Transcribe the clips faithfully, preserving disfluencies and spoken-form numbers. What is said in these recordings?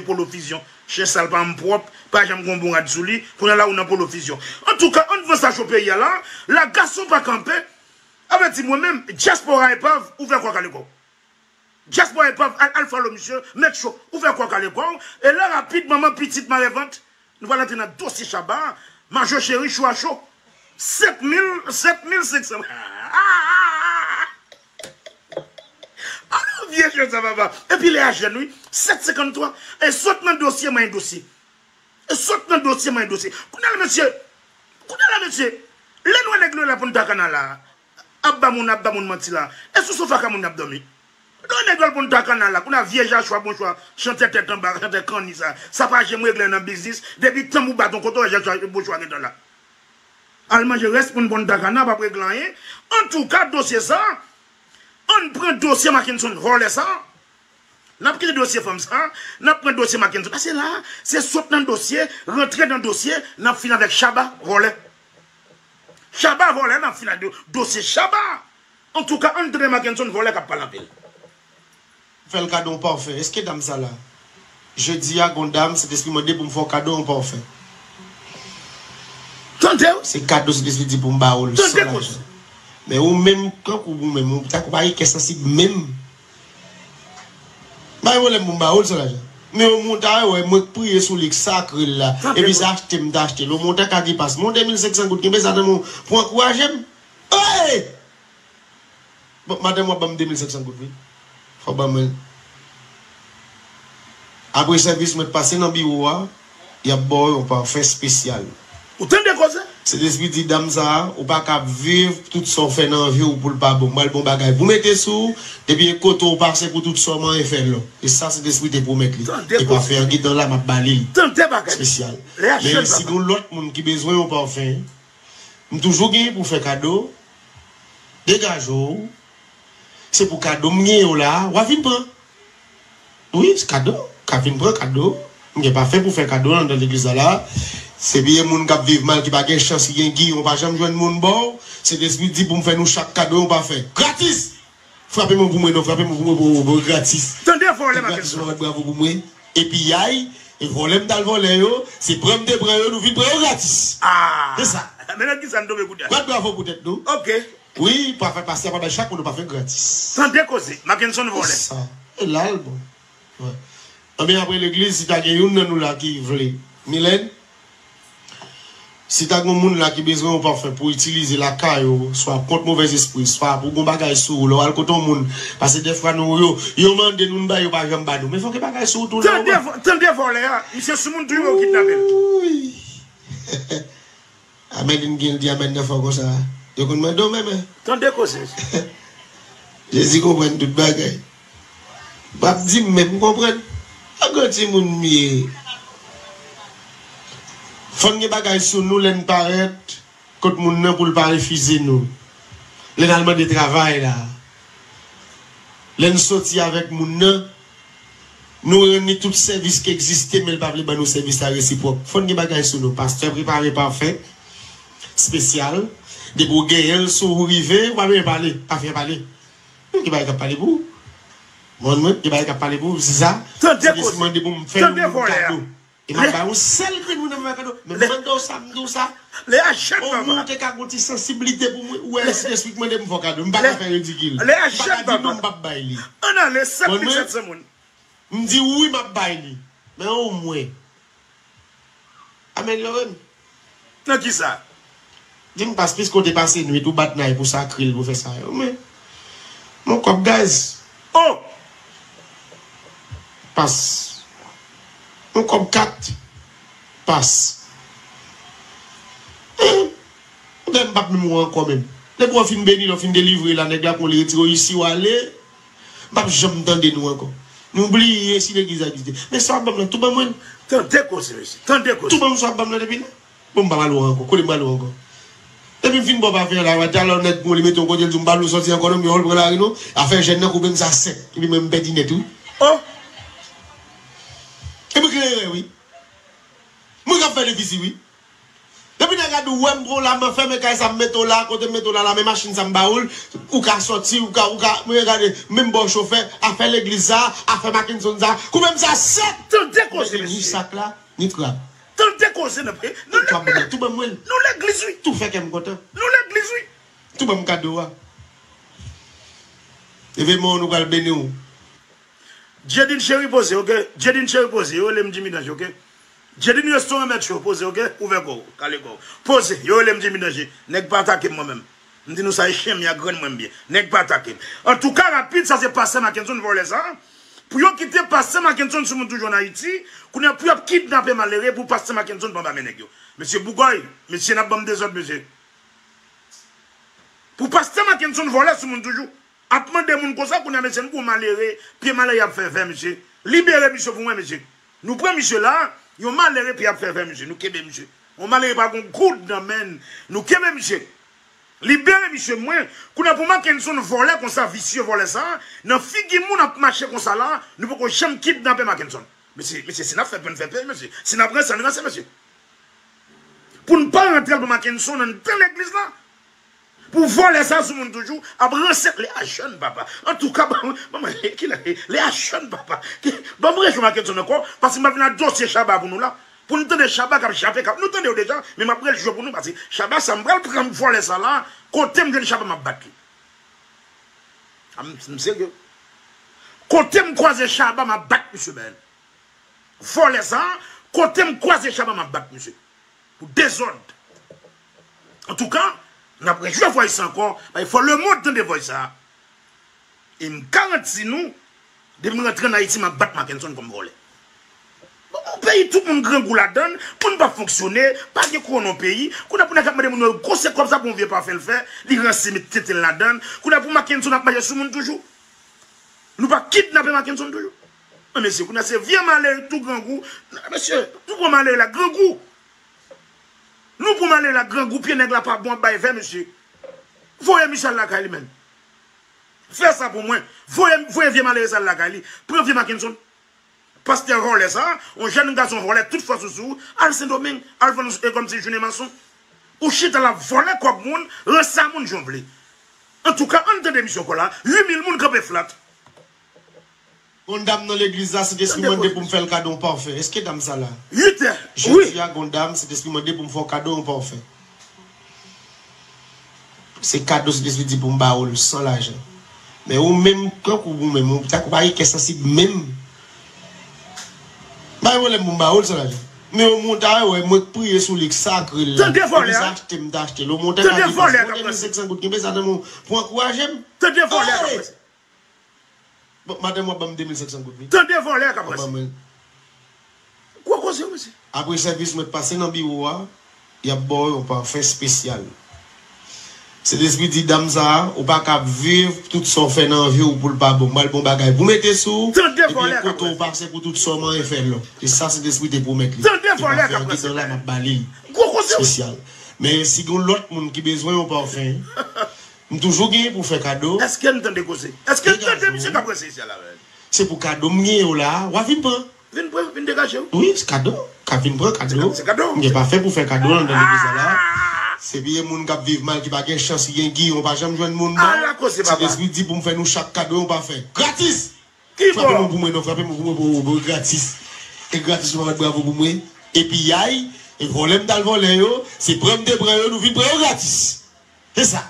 Polo Fusion. Chen sal pa m pwòp, pa janm gon bon rad sou li, kounye a la ou nan Polo Fusion. Antouka, ann vanse cho peyi a la, la gason pa kanpe. Sa vle di mwen menm, dyaspora epav, ouvè kò w kale kò w. Dyaspora epav, al, al follow misye, met cho, ouvè kò w kale kò w, e la rapid, manman pitit mare vant, nou pral antre nan dosye Shabba, Majo Cheri, cho a cho. Sèt mil, sèt mil senk san. Alò, vye jwèt sa, papa. Epi lè a jèn, wi. Sèt senkant twa. E sot nan dosye, mwen dosye. E sot nan dosye, mwen dosye. Kounye a la, mesye. Kounye a la, mesye. Lè n wè nèg nou la pou n ta kana la. Ap ba moun, ap ba moun manti la. E sou sofa ka moun ap dòmi. Lè nèg yo l pou n ta kana la. Kounye a vye Jachwa, bon chwa. Chantè tèt anba, chantè kanni sa. Sa pa janm regle nan biznis. Depi tanbou bat yon kote, wè Jachwa, bon chwa gentan la. Al manje rès moun bon dakana, p ap regle anyen. Antouka, dosye sa, ann pran dosye Mackenson vòlè sa. N ap kite dosye fanm sa, n ap pran dosye Mackenson. Pase la, se sot nan dosye, rantre nan dosye, n ap fin avèk Shabba vòlè. Shabba vòlè, n ap fin ak do- dosye Shabba. Antouka, ann tande Mackenson vòlè k ap pale anpil. Fè l kado yon pafè. Èske dam sa la? Jodi a, gon dam, Sentespri mande pou m fè w kado yon pafè. Tande w! Se kado Sentespri di pou m ba w l san lajan. Men ou menm, tankou ou menm, ou tankou pa gen kè sansib menm. Pa gen pwoblèm pou m ba w l san lajan. Men yon moun ta wè, mwen k priye sou li, k sakre l la. Epi se achte m ta achte l. Yon moun ta ka gen pas. Men yon de mil senk san goud, kenbe sa nan men w pou ankouraje m. Hey! Bon, madanm w ap ban m de mil senk san goud, wi. Fò w ban mwen l. Apre sèvis, mwen t pase nan biwo a, y ap ba w yon pafè espesyal. Ou tande koze? Sentespri di, dam sa a, ou pa ka ap viv tout sa w fè nan vi w pou l pa bon. M pral ba w bagay pou w mete sou w, depi e kote w pase pou tout sa w manyen fè lò. E sa Sentespri te pwomèt li. E pafè an gentan la, m ap ba li l. Tande bagay. Espesyal. Men si gen yon lòt moun ki bezwen yon pafè, m toujou gen pou fè kado. Degaje w. Se pou kado m genyen w la a, w a vin pran. Wi, se kado. Ka vin pran kado. M gen pafè pou fè kado anndan legliz la la. Se byen moun k ap viv mal, ki pa gen chans, ki gen giyon, pa janm jwenn moun ba w. Sentespri di pou m fè nou chak kado yon pafè. Gratis! Frape men w pou mwen non, frape men w pou mwen, pou, pou, pou gratis. Tande vòlè Mackenson. Gratis, w a bat bravo pou mwen. Epi yay, e vòlè m t al vòlè yo, se pran m te pran yo, nou vin pran yo gratis. Ah! Se sa. Men nan kisa n tonbe kounye a? Bat bravo pou tèt nou. Ok. Wi, pafè pastè pa bay chak moun yon pafè gratis. Tande koze, Mackenson vòlè. Se sa. E la l bon. Wi. Anben apre legliz, si ta gen youn nan nou la ki vle. Milèn? Si ta gon moun la ki bezwen yon pafè pou itilize lakay ou, swa kont movèzespri, swa pou gon bagay sou ou, lè w al kote yon moun, paske dèfwa nou yo, yo mande nou n ba yo, pa janm ba nou. Men fòk gen bagay sou ou tou lè ou ba. Tande vòlè a, misye sou moun tou yo kidnape l. Wouy. Amèn, li gen l di amèn nan fò konsa. Yo konn mande w menm. Tande koze. Jezi konprann tout bagay. W ap di m menm, m konprann. A gran timoun m ye. Fò n gen bagay sou nou lè n parèt kot moun nan pou l pa refize nou. Lè n al mande travay la. Lè n soti avèk moun nan, nou rann li tout sèvis ki egziste, men l pa vle ban nou sèvis la resipwòk. Fò n gen bagay sou nou. Pastè prepare pafè espesyal. Depi w genyen l sou ou rive, ou pa bezwen pale. Pafè pale. Gen bagay k ap pale pou ou. Mwen, mwen, gen bagay k ap pale pou ou, se sa. Tande koze. Sentespri mande pou m fè yon moun kado. E m ap bay yon sèl grenn moun nan fè kado. Men m mande w sa, m di w sa. Lè a jèn papa. Yon moun te ka gon ti sansiblite pou mwen, ou wè Sentespri k mande m fè w kado. M pa ka fè ridikil. Lè a jèn papa. M pa ka di non, m p ap bay li. Ann ale, sèt mil sèt san moun. M di wi, m ap bay li. Men omwen. Amelyore m. Nan kisa? Di m pas, piske w te pase nwit ou bat nay pou sakre l, pou fè sa yo. Men, men yon kòb gaz. Oh! Pas. Yon kòb kat. Pas. Hein? Ou gen m p ap menm wè ankò menm. Depi w fin beni, lè w fin delivre la, nèg la pran w, li retire w isi, w ale. M p ap janm tande nou ankò. Nou bliye si legliz la egziste. Men sa w ap ban m lan, tou ban mwen l. Tande koze, mesye. Tande koze. Tou ban m sa w ap ban m lan depi la. Bon, m pa pral wè w ankò. Kote m pral wè w ankò? Depi m fin ba w pafè a la, talè nèg pran w, li mete yon kote, l di w m pa vle w soti ankò non, m yo l pran lari non. Afè jèn nan koupe m sa sèk. Epi mwen m pèdi nèt wi. Oh! Epi klere wi. Mwen k ap fè defisi wi. Depi nèg la di w wè m pran w la, m fèmen kay sa, m mete w la, kote m mete w la, la, men machin sa m ba ou l, ou ka sòti, ou ka, ou ka, men gade, menm ba w chofè, afè legliz sa, afè Mackenson sa, kounye m sa sèt. Tande koze, mesye. Ni sak la, ni krab. Tande koze, nan, nan legliz, wi. Tou ban m wè l. Nou legliz, wi. Tou fè kè m kontan. Nou legliz, wi. Tou ban m kado a. Leve men w, nou pral beni w. Djedin cheri poze, oke? Djedin cheri poze, yo rele m Jimmy Danje, oke? Djedin restoran mèt cho, poze, oke? Ouvè kò w, kale kò w. Poze, yo rele m Jimmy Danje. Nèg pa atake m mwen menm. M di nou sa, e chen m ye a, grenn mwen m byen. Nèg pa atake m. Antouka, rapid, sa se pastè Mackenson vòlè sa. Pou yo kite pastè Mackenson sou moun toujou ann Ayiti, kounye a pou y ap kidnape malere pou pastè Mackenson pa anba men nèg yo. Mesye Bougòy, mesye n ap ban m dezòd, mesye. Pou pastè Mackenson vòlè sou moun toujou. Ap mande moun konsa, kounye a mesye, nou gon malere, pye malere ap fè vè, mesye. Libere misye pou mwen, mesye. Nou pran misye la, yon malere pye ap fè vè, mesye. Nou kenbe misye. Yon malere pa gon goud nan men l. Nou kenbe misye. Libere misye mwen. Kounye a pou Mackenson vòlè konsa, visye vòlè sa, nan figi moun ap mache konsa la, nou poko janm kidnape Mackenson. Mesye, mesye, si n ap fè pè, n fè pè, mesye. Si n ap ranse, n ranse, mesye. Pou n pa rantre l pou Mackenson anndan legliz la. Pou vòlè sa sou moun toujou, ap ranse le a jèn papa. Antouka, ban mwen, ban mwen, kilè, le a jèn papa. Ban mwen rejwenn Mackenson ankò, paske m ap vin ak dosye Shabba pou nou la. Pou n tande Shabba k ap jape, k ap, nou tande yo deja, men m ap rejwe pou nou, paske Shabba sa m pral pran vòlè sa la, kote m jwenn Shabba m ap bat li. A, m, m serye. Kote m kwaze Shabba m ap bat misye bèl. Vòlè sa, kote m kwaze Shabba m ap bat misye. Pou dezòd. Antouka, n ap rejwe voice sa ankò, paske fò lemonn tande voice sa. E m garanti nou, depi m rantre ann Ayiti, m ap bat Mackenson kòm vòlè. Bon, yon peyi tout moun grangou ladan l, moun pa fonksyone, pa gen kouwòn nan peyi. Kounye a pou nèg ap mande moun yo, gwo se kòb sa pou yon vye pafen l fè, li ranse met tenten l ladan l. Kounye a pou Mackenson ap mache sou moun toujou. Nou pa kidnape Mackenson toujou. Men mesye, kounye a se vye malere tou grangou. Mesye, nou pran malere la grangou. Nou pran malere la grangou, pye nèg la pa bon ap bay vè, mesye. Voye misye al lakay li menm. Fè sa pou mwen. Voye, voye vye malere sa al lakay li. Pran vye Mackenson. Pastè vòlè sa, yon jèn gason vòlè, tout fòs ou sou ou, al Sendomeng, al vann e kòmsi jounen mason. Ou chita la vòlè kòb moun, ranse a moun jan w vle. Antouka, ann tande misye ankò la, uit mil moun kanpe flat. Gon dam nan legliz la, Sentespri mande pou m fè l kado yon pafen. Èske dam sa la? Uit è, wi. Jodi a, gon dam, Sentespri mande pou m fè w kado yon pafen. Se kado Sentespri di pou m ba ou l san lajan. Men ou menm, kankou ou menm, ou tankou pa gen kè sansib menm. M pa gen pwoblèm pou m ba ou l san lajan. Men ou moun ta wè, mwen k priye sou li, k sakre l la. Tande vòlè a. Epi sa achte m ta achte l. Ou moun ta ka di, pase mwen de mil senk san goud, kenbe sa nan men w pou ankouraje m. Tande vòlè a k ap pase. Bon, madanm w ap ban m de mil senk san goud, wi. Tande vòlè a k ap pase. Gwo koze wi, mesye. Apre sèvis, mwen t pase nan biwo a, y ap ba w yon pafen espesyal. Sentespri di dam sa a, ou pa ka ap viv tout sa w fè nan vi w pou l pa bon. M pral ba w bagay pou mete sou w, epi kote w pase pou tout sa w manyen fè lò. Se sa Sentespri te pwomèt li. Tande vòlè a k ap pase. Epi pafen an gentan la, m ap ba li l. Gwo koze wi. Espesyal. Men si gen lòt moun ki bezwen yon pafen, m toujou genyen pou fè kado. Èske n tande koze? Èske n tande misye k ap ranse isi a la menm? Se pou kado m genyen w la a, w a vin pran. Vin pran, vin degaje w. Wi, se kado. Ka vin pran kado. Se kado. M gen pafen pou fè kado anndan legliz la la. Se vye moun k ap viv mal, ki pa gen chans, ki gen giyon, pa janm jwenn moun non. Ala koze papa. Sentespri di pou m fè nou chak kado yon pafen. Gratis! Ki bò? Frape men w pou mwen non, frape men w pou mwen, pou, pou gratis. E gratis, nou pa bat bravo pou mwen. Epi yay, e vòlè m t al vòlè yo, se pran m te pran yo, nou vin pran yo gratis. Se sa.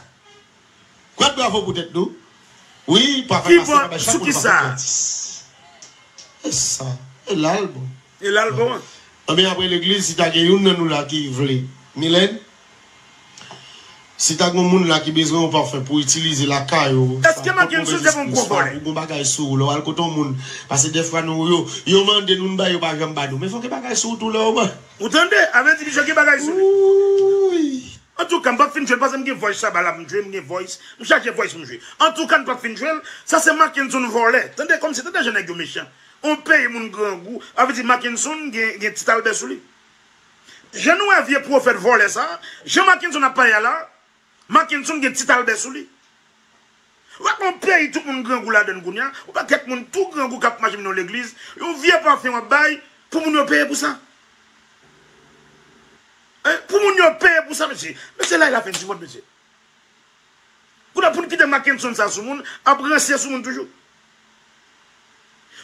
Bat bravo pou tèt nou. Wi, pa fè pase pa bay chapo, nou pa fè gratis. Se sa. E la l bon. E la l bon. Anben, apre legliz, si ta gen youn nan nou la ki vle. Milèn, si ta gen yon moun la ki bezwen yon pafen pou itilize lakay ou, èske Mackenson se yon gwo vòlè? Ou gon bagay sou ou, lè w al kote yon moun. Paske dèfwa nou, yo, yo mande nou, n bay, yo pa janm ba nou. Men fò gen bagay sou ou tou lè w ban. Ou tande? A vle di misye gen bagay sou li. Wouy. Antouka, m p ap fin jwe l, paske m gen voice Shabba la pou m jwe, m gen voice, m chaje voice pou m jwe. Antouka, n p ap fin jwe l, sa se Mackenson vòlè. Tande kòmsi, tande jan nèg yo mechan. On peyi moun grangou, a vle di Mackenson gen, gen tit Albè sou li. Jan nou wè vye pwofèt vòlè sa, jan Mackenson ap pale a la, Mackenson gen tit Albè sou li. Ou pa konn peyi tout moun grangou ladann kounye a, ou pa kèk moun tou grangou k ap mache vin nan legliz, yon vye pafen w ap bay pou moun yo peye pou sa. Pou moun yo peye pou sa, mesye. Mesye, la, la fin du monde, mesye. Kounye a, pou n kite Mackenson sa sou moun, ap ranse sou moun toujou.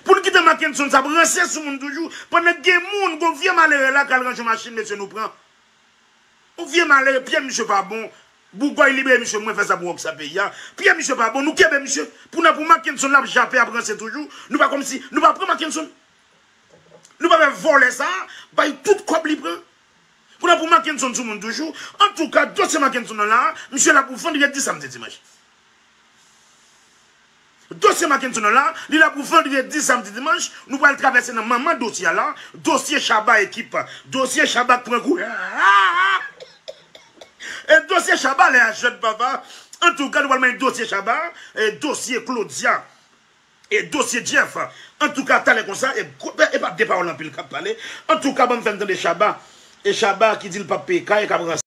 Pou n kite Mackenson sa ap ranse sou moun toujou, pandan gen moun, gon vye malere la k al ranje yon machin, mesye, nou pran. Yon vye malere, pye misye pa bon. Bougòy libere misye, mwen fè sa pou wòk sa peyi a. Pye misye pa bon, nou kenbe misye. Pou n a pou Mackenson la ap jape, ap ranse toujou. Nou pa kòmsi, nou pa pran Mackenson. Nou pa fè vòlè sa, bay tout kòb li pran. Pou n a pou Mackenson sou moun toujou. Antouka, dosye Mackenson nan la, misye la pou vandredi, samdi, dimanch. Dosye Mackenson nan la, li la pou vandredi, samdi, dimanch. Nou pral travèse nan manman dosye a la. Dosye Shabba ekip. Dosye Shabba k pran kou. E dosye Shabba lè a jèt papa. Antouka, nou pral manyen dosye Shabba. E dosye Claudia. E dosye Jeff. Antouka, talè konsa, e, e pa de pawòl anpil k ap pale. Antouka, ban m fè n tande Shabba. E Shabba ki di l p ap peye kay, k ap ranse.